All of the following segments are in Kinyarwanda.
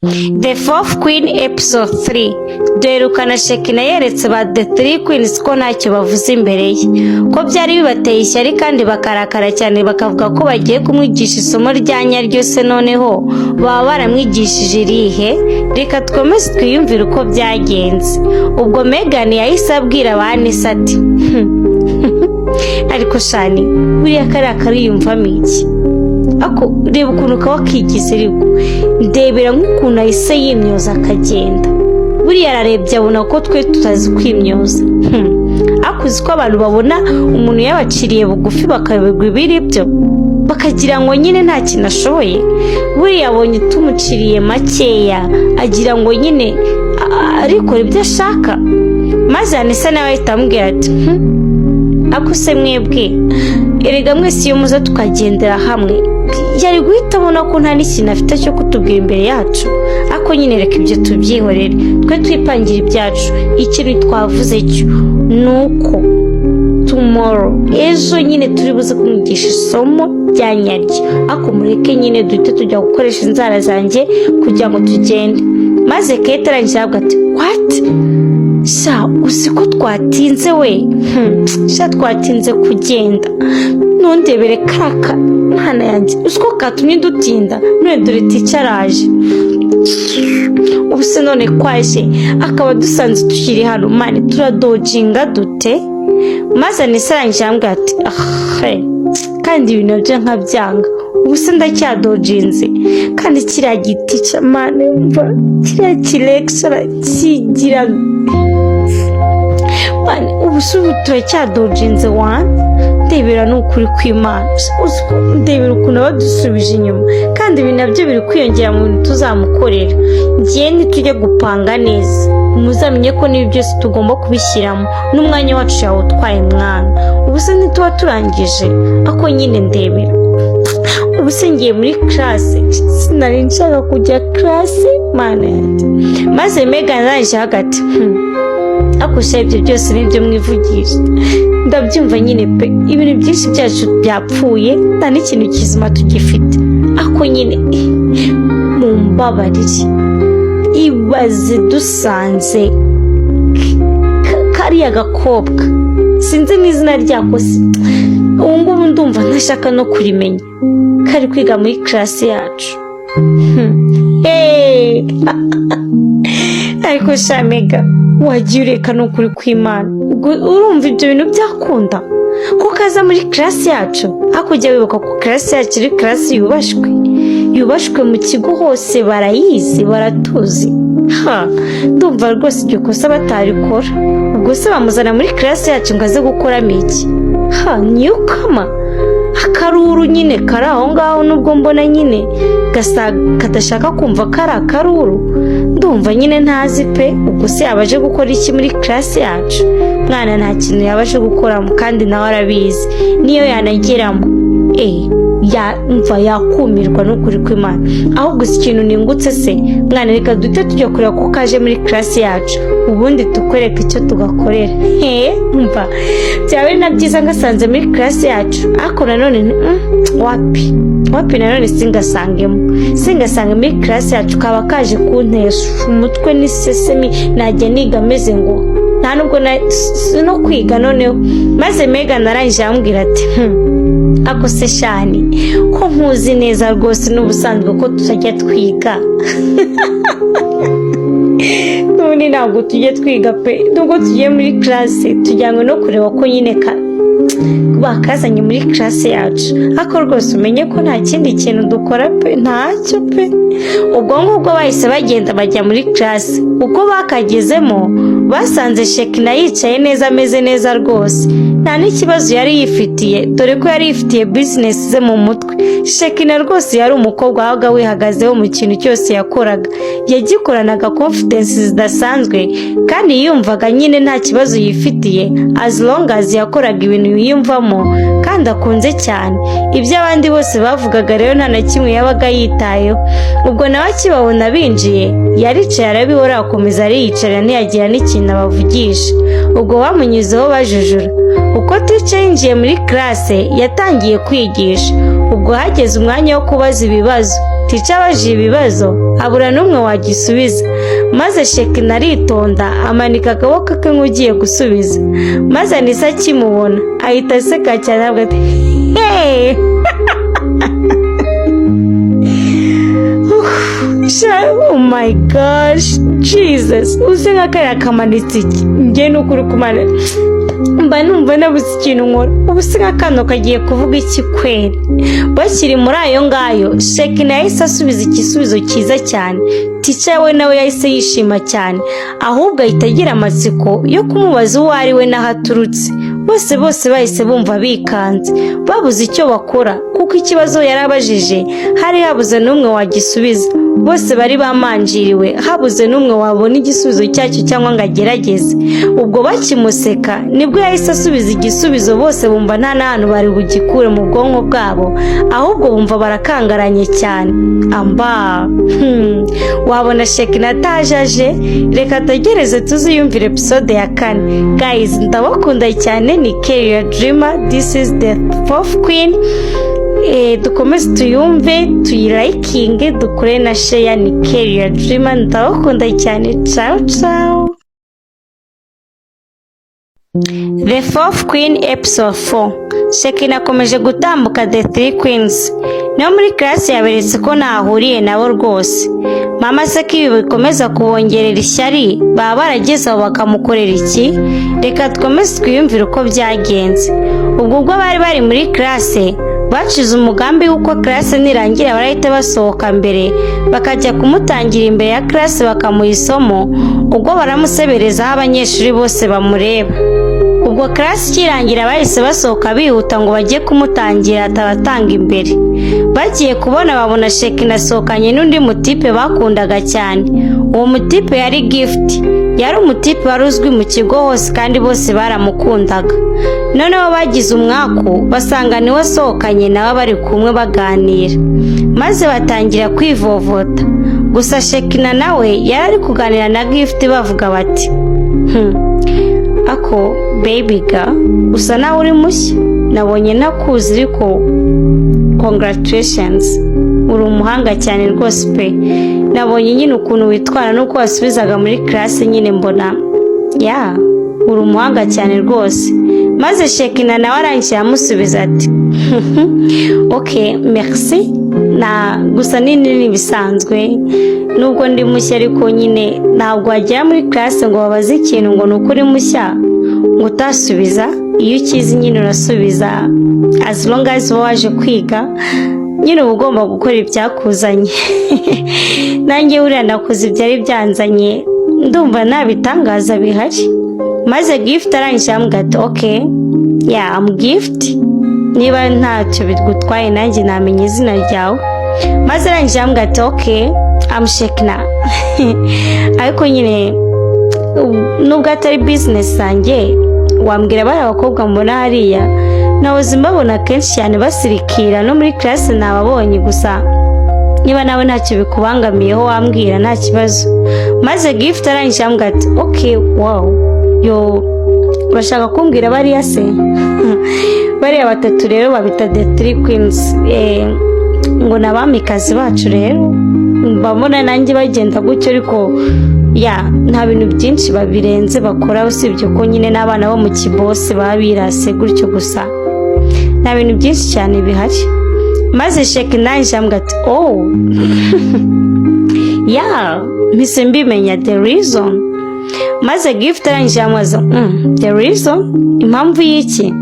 The Fourth Queen Episode 3. Duherukana Shekina yeretse ba The Three Queens ko ntacyo bavuze imbere ye, ko byari bibateye ishyari kandi bakarakara cyane, bakavuga ko bagiye kumwigisha isomo rya nyaryo. Se noneho baba baramwigishije irihe? Reka twomeze twiyumvire uko byagenze. Ubwo Megan yahise abwira ba Anisa ati: "Ariko shani, buriya kariya kariyumvamo iki? Ako reba ukuntu kaba kigize, ariko ndebera nk'ukuntu ahise yimyoza akagenda. Buriya ararebye abona ko twe tutazi kwimyoza. Ariko uzi ko abantu babona umuntu yabaciriye bugufi bakayoberwa ibiri byo, bakagira ngo nyine nta kintu ashoboye. Buriya abonye tumuciriye makeya, agira ngo nyine arikora ibyo ashaka." Maze Anisa nawe ahita amubwira ati: "Ako se mwebwe, erega mwese iyo muza tukagendera hamwe, yari guhita abona ko nta n'ikintu afite cyo kutubwira imbere yacu. Ariko nyine reka ibyo tubyihorere, twe twipangira ibyacu. Ikintu twavuze cyo ni uko tomorrow, ejo nyine, turi buze kumwigisha isomo rya nyaryo. Ariko mureke nyine duhite tujya gukoresha inzara zanjye kugira ngo tugende." Maze Kate arangije aravuga ati: "What? Sha, uzi ko twatinze we? Sha, twatinze kugenda. Ntundebere karaka mwana yanjye, uzi ko katumye dutinda? None dore teacher araje. Ubu se none kwaje akaba dusanze tukiri hano, man, turadodginga dute?" Maze Anisa arangije arambwira ati: "Ahe, kandi ibintu nabyo nkabyanga. Ubu se ndacyadodginze? Kandi kiriya giti cya man, mva kiriya kilecturer kigira man, ubu se ubu turacyadodginze wani? Ndebera, ni ukuri kw'Imana, uzi ko ndebera ukuntu aba dusubije inyuma, kandi ibi nabyo biri kwiyongera mu bintu tuzamukorera. Ngiye nitujya gupanga neza, muzamenye ko n'ibi byose tugomba kubishyiramo, n'umwanya wacu yawutwaye mwana. Ubu se ntituba turangije? Ako nyine ndebera, ubu se ngiye muri class, sinari nshaka kujya class, mana yanjye." Maze Megan arangije hagati: "Ariko sha, ibyo byose nibyo mwivugisha, ndabyumva nyine pe. Ibintu byinshi byacu byapfuye, nta n'ikintu kizima tugifite. Ariko nyine mumbabarire, ibaze dusanze kariya gakobwa, sinzi n'izina ryako, se ubu ngubu ndumva ntashaka no kurimenya, kari kwiga muri class yacu. Hey! Ariko sha Mega, wagiye ureka, ni ukuri kw'Imana. Ubwo urumva ibyo bintu byakunda ko kaza muri class yacu? Hakurya wibuka ko class yacu ari class yubashwe, yubashwe mu kigo hose, barayizi, baratuzi. Ha, ndumva rwose iryo kosa batarikora. Ubwo se bamuzana muri class yacu ngo aze gukoramo iki? Ha, newcomer, akaruru nyine kari aho ngaho, nubwo mbona nyine gasa kadashaka kumva ko ari akaruru, ndumva nyine ntazi pe. Ubwo se yaba aje gukora iki muri class yacu? Mwana, nta kintu yaba aje gukoramo, kandi nawe arabizi. Niyo yanageramo, yumva yakumirwa n'ukuri kw'Imana. Ahubwo si ikintu ningutse se mwana, reka duhite tujya kureba ko kaje muri class yacu, ubundi tukwereka icyo tugakorera. He, mva byaba ari na byiza ngasanze muri class yacu. Ariko nanone wapi, wapi, nanone singasangemo, singasange muri class yacu, kaba kaje kuntesha umutwe n'isesemi, najya niga ameze ngo nta nubwo no kwiga noneho." Maze Megan arangije arambwira ati: "Ako se shani, ko nkuzi neza rwose, n'ubusanzwe ko tutajya twiga?" N'ubundi ntabwo tujya twiga pe. Nubwo tugiye muri class, tujyanywe no kureba ko nyine bakazanye muri class yacu. Ariko rwose umenye ko nta kindi kintu dukora pe, ntacyo pe. Ubwo ngubwo bahise bagenda bajya muri class. Uko bakagezemo, basanze Shekina yicaye neza, ameze neza rwose, nta n'ikibazo yari yifitiye, dore ko yari yifitiye business ze mu mutwe. Shekina rwose yari umukobwa wabaga wihagazeho mu kintu cyose yakoraga, yagikoranaga confidence zidasanzwe, kandi yiyumvaga nyine nta kibazo yifitiye, as long as yakoraga ibintu yiyumvamo kandi akunze cyane. Ibyo abandi bose bavugaga rero nta na kimwe yabaga yitayeho. Ubwo nawe akibabona binjiye, yaricaye arabihora, akomeza ariyicarira, ntiyagira n'ikintu abavugisha. Ubwo bamunyuzeho bajujura. Uko teacher yinjiye muri class, yatangiye kwigisha. Ubwo hageze umwanya wo kubaza ibibazo. Teacher abajije ibibazo abura n'umwe wagisubiza, maze Shekina aritonda amanika akaboko ke nk'ugiye gusubiza, maze Anisa akimubona ahita aseka cyane, avuga ati: "Hey! Oh my gosh, Jesus! Uze nka kariya kamanitse iki? Njye ni ukuri kumana mba numva nabuze ikintu nkora. Ubu se nka kano kagiye kuvuga iki kweri?" Bakiri muri ayo ngayo, Shekina yahise asubiza igisubizo cyiza cyane. Teacher we nawe yahise yishima cyane, ahubwo ahita agira amatsiko yo kumubaza uwo ari we n'aho aturutse. Bose bose bahise bumva bikanze, babuze icyo bakora, kuko ikibazo yari abajije hari habuze n'umwe wagisubiza. Bose bari bamanjiriwe, habuze n'umwe wabona igisubizo cyacyo cyangwa ngo agerageze. Ubwo bakimuseka nibwo yahise asubiza igisubizo, bose bumva nta n'ahantu bari bugikure mu bwonko bwabo, ahubwo bumva barakangaranye cyane. Amba wabona Shekina ataje aje. Reka tegereze tuziyumvire episode ya 4. Guys, ndabakunda cyane. Ni Keria Dreamer, this is The Fourth Queen. Dukomeze tuyumve, tuyilikinge, dukore na share. Ni Keria Dreamer, ndabakunda cyane. Ciao ciao. The Fourth Queen episode 4. Shekina akomeje gutambuka The Three Queens. Niyo muri class yaberetse ko ntahuriye nabo rwose. Mama se ko ibi bikomeza kubongerera ishyari, baba barageze aho bakamukorera iki? Reka dukomeze twiyumvire uko byagenze. Ubwo bari bari muri class, bacize umugambi w'uko class nirangira barahita basohoka mbere, bakajya kumutangira imbere ya class, bakamuha isomo, ubwo baramusebereza aho abanyeshuri bose bamureba. Ubwo class ikirangira bahise basohoka bihuta ngo bajye kumutangira atabatanga imbere. Bagiye kubona babona Shekina asohokanye n'undi mutipe bakundaga cyane. Uwo mutipe yari Gift, yari umutipe wari uzwi mu kigo hose kandi bose baramukundaga. Noneho bagize umwaku basanga niwe asohokanye nawe, bari kumwe baganira, maze batangira kwivovota. Gusa Shekina nawe yari ari kuganira na Gift, bavuga bati: "Ako baby ga, usa nawe uri mushya, nabonye ntakuzi, ariko congratulations, uri umuhanga cyane rwose pe. Nabonye nyine ukuntu witwara n'uko wasubizaga muri class, nyine mbona ya uri umuhanga cyane rwose." Maze Shekina nawe arangije amusubiza ati: "Ok, merci, na gusa nini ni ibisanzwe nubwo ndi mushya, ariko nyine ntabwo wagera muri class ngo babaze ikintu ngo ni uko uri mushya ngo utasubiza. Iyo ukizi nyine urasubiza, as long as uba waje kwiga nyine uba ugomba gukora ibyakuzanye. Nanjye buriya nakoze ibyari byanzanye, ndumva nta bitangaza bihari." Maze Gift arangije aramubwira ati: "Ok, yeah, am Gift, niba ntacyo bigutwaye nanjye namenya izina ryawe?" Maze arangije aramubwira ati: "Ok, am Shekina, ariko nyine nubwo atari business zanjye, wambwira bariya bakobwa mbona hariya? Nahoze mbabona kenshi cyane basirikira no muri class nababonye, gusa niba nawe ntacyo bikubangamiyeho wambwira, nta kibazo." Maze Gift arangije aramubwira ati: "Ok, wow, yo urashaka kumbwira bariya se? Bariya batatu rero babita The Three Queens, ngo ni abamikazi bacu. Rero mbabona nanjye bagenda gutyo, ariko ya nta bintu byinshi babirenze bakora, usibye ko nyine n'abana bo mu kibosi baba birase gutyo gusa, nta bintu byinshi cyane bihari." Maze Shekina arangije ati: "Oh yeah, mpise mbimenya, the reason." Maze Gift arangije amubaza: "The reason, impamvu y'iki?"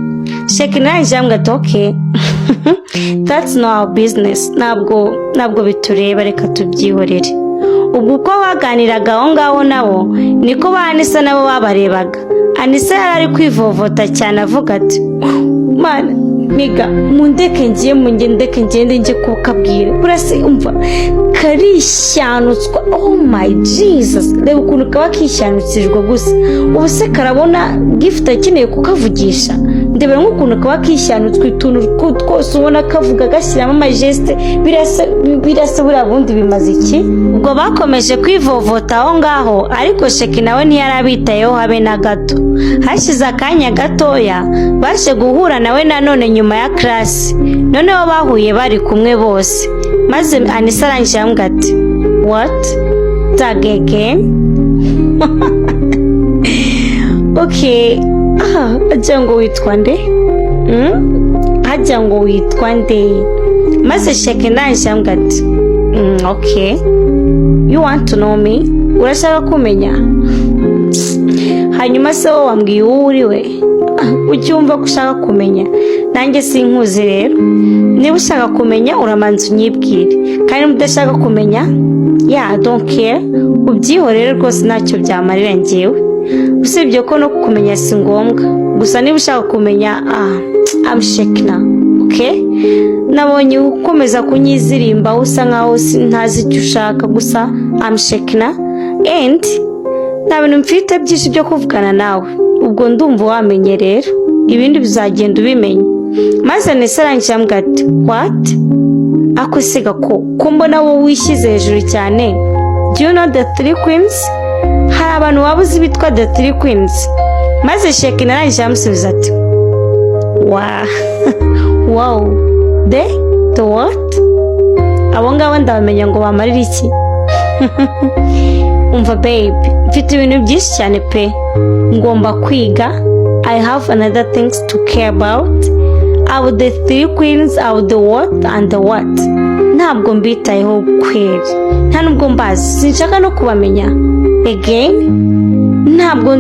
Shekina arangije aramubwira ati: "Okay, that's not our business, ntabwo bitureba, reka tubyihorere." Ubwo uko baganiraga aho ngaho nabo niko ba Anisa nabo babarebaga. Anisa yari ari kwivovota cyane avuga ati: "Mana niga, mundeke ngiye, munge ndeke ngende njye kukabwira. Burase umva karishyanutswa, oh my Jesus, reba ukuntu kaba kishyanukirijwe gusa. Ubu se karabona Gift akeneye kukavugisha? Ndebera nk'ukuntu kaba kishyanutswe, utuntu twose ubona kavuga gashyiramo amagestes, birasa birasa, buriya bundi bimaze iki?" Ubwo bakomeje kwivovota aho ngaho, ariko Sheki nawe ntiyari abitayeho habe na gato. Hashize akanya gatoya baje guhura nawe nanone nyuma ya class. Noneho bahuye bari kumwe bose. Maze Anisa arangije arambwira ati: "What, tag again? Okay, ah, agira ngo witwa nde? Hajya ngo witwa nde?" Maze Sheke ndangije arambwira ati: "Okay, you want to know me? Urashaka kumenya? Hanyuma se wowe wambwiye uwo uri we?" Ucyumva ko ushaka kumenya, nanjye sinkuzi. Rero niba ushaka kumenya, uramanza unyibwire, kandi niba udashaka kumenya, yeah, I don't care, ubyihorere rwose, ntacyo byamarira njyewe, usibye ko no kumenya si ngombwa. Gusa niba ushaka kumenya, ah, I'm Shekina, okay? Nabonye ukomeza kunyizirimba, usa nkaho ntazi icyo ushaka. Gusa I'm Shekina and nta bintu mfite byinshi byo kuvugana nawe. Ubwo ndumva wamenye rero, ibindi bizagenda ubimenya." Maze Nesa arangije ambwira ati: "What? Ako siga ko mbona wowe wishyize hejuru cyane, do you know the three queens? Hari abantu waba uzi bitwa the three queens?" Maze Shekina arangije amusubiza ati: "Wa wow, the what? Abo ngabo ndabamenya ngo bamarire iki? Umva babe, mfite ibintu byinshi cyane pe ngomba kwiga. I have another things to care about. Abo the three queens, abo the what and the what, ntabwo mbitayeho kweri, nta nubwo mbazi, sinshaka no kubamenya. Again, ntabwo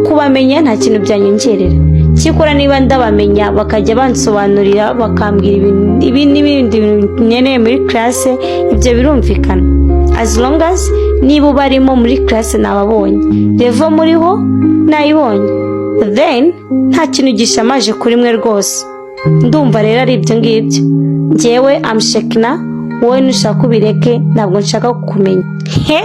kubamenya nta kintu byanyongerera. Cyikora niba ndabamenya, bakajya bansobanurira, bakambwira ibintu ibi n'ibindi bintu nkeneye muri classe, ibyo birumvikana. As long as niba ubarimo muri classe nababonye, level muriho nayibonye, then nta kintu gishamaje kuri mwe rwose. Ndumva rero ari ibyo ngibyo. Njyewe I'm Shekina, wowe nushaka ubireke, ntabwo nshaka kukumenya." He,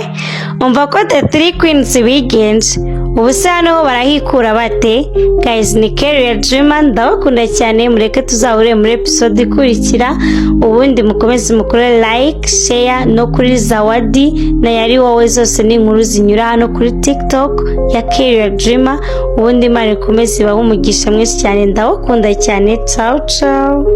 umva ko the three queens bigenje. Ubu se hano ho barahikura bate? Guys, ni Carrier Dreamer, ndabakunda cyane. Mureke tuzahure muri episode ikurikira. Ubundi mukomeze mukore like, share no kuri Zawadi na Yari Wowe, zose ni inkuru zinyura hano kuri TikTok ya Carrier Dreamer. Ubundi Imana ikomeze ibahe umugisha mwinshi cyane, ndabakunda cyane. Ciao ciao.